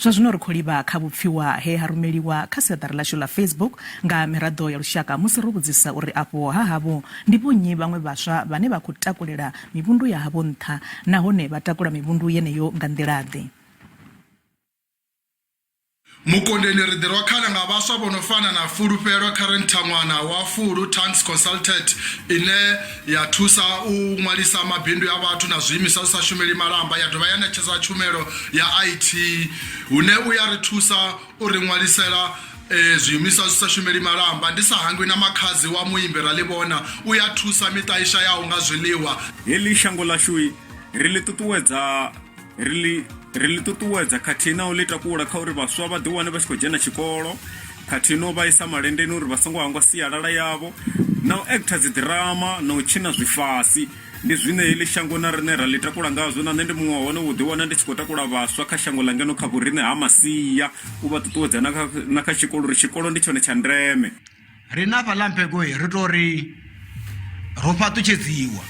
Zwa zwino ri khou livha kha vhupfiwa he ha rumeliwa kha siaṱari ḽashu ḽa Facebook nga miraḓo ya lushaka musi ro vhudzisa uri afho ha havho ndi vhonnyi vhaṅwe vhaswa vhane vha khou takulela mivhundu ya havho nṱha nahone vha takula mivhundu yeneyo nga nḓila-ḓe. Mukondeni ri ḓirwa khana nga vhaswa vho no fana na Fulufhelo Karen Thangwana wa Fulu Tanks Consultant ine ya thusa u ṅwalisa mabindu a vhathu na zwiimiswa zwi sa shumeli malamba ya dovha ya ṋetshedza tshumelo ya IT hune u ya ri thusa u ri ṅwalisela e, zwiimiswa zwi sa shumeli malamba. Ndi sa hangwi na makhadzi wa muimbi ra ḽi vhona u ya thusa miṱa i shayaho nga zwiḽiwa. Heḽi shango ḽashu ri ḽi ṱuṱuwedza ri ḽi ri ḽi ṱuṱuwedza khathihi na u ḽi takula kha uri vhaswa vha ḓiwane vha tshi khou dzhena tshikolo khathihi na u vha isa malendeni uri vha songo hangwa sialala yavho na u actor dzi ḓirama na u tshina zwifasi. Ndi zwine heḽi shango na riṋe ra ḽi takula ngazwo na nṋe ndi muṅwe wa hone wo ḓiwana ndi tshi khou takula vhaswa kha shango ḽa ngeno kha vhoriṋe ha masia u vha ṱuṱuwedza na kha na kha tshikolo uri tshikolo ndi tshone tsha ndeme. Riṋe hafhaḽa Mphekoi ri tou ri ro fhaṱutshedziwa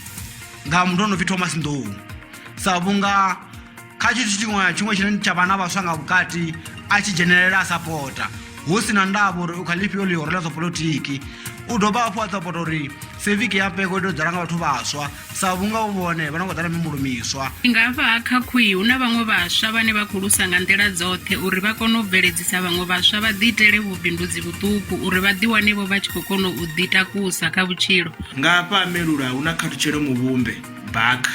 nga muthu ano pfhi Thomas Nḓou sa vhunga kha tshithu tshiṅwe na tshiṅwe tshine tsha vha na vhaswa nga vhukati a tshi dzhenelela a sapota hu si na ndavha uri u kha ḽifhio ḽihoro ḽa zwa polotiki. U dovha hafhu a sapota uri siviki ya Mpheko i tea u ḓala nga vhathu vhaswa sa vhunga hu vhone vha no khou ḓa na mihumbulo miswa. Nga hafha ha Khakhuyi hu na vhaṅwe vhaswa vhane vha khou lusa nga nḓila dzoṱhe uri vha kone u bveledzisa vhaṅwe vhaswa vha ḓiitele vhubindudzi vhuṱuku uri vha ḓiwane vho vha tshi khou kona u ḓitakusa kha vhutshilo. Nga hafha ha Melula hu na Khathutshelo Muvhumbe, Baka.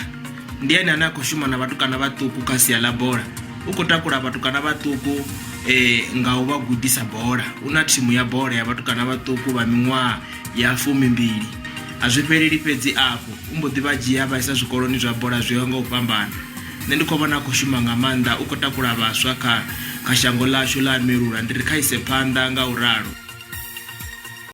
Ndi ene ane a khou shuma na vhatukana vhaṱuku kha sia ḽa bola. U khou takula vhatukana vhaṱuku nga u vha gudisa bola. U na thimu ya bola ya vhatukana vhaṱuku vha miṅwaha ya fumimbili. A zwi fheleli fhedzi afho, u mbo ḓi vha dzhia a vha isa zwikoloni zwa bola zwo yaho nga u fhambana. Nṋe ndi khou vhona a khou shuma nga maanḓa, u khou takula vhaswa kha kha shango ḽashu ḽa Melula. Ndi ri kha ise phanḓa nga u ralo.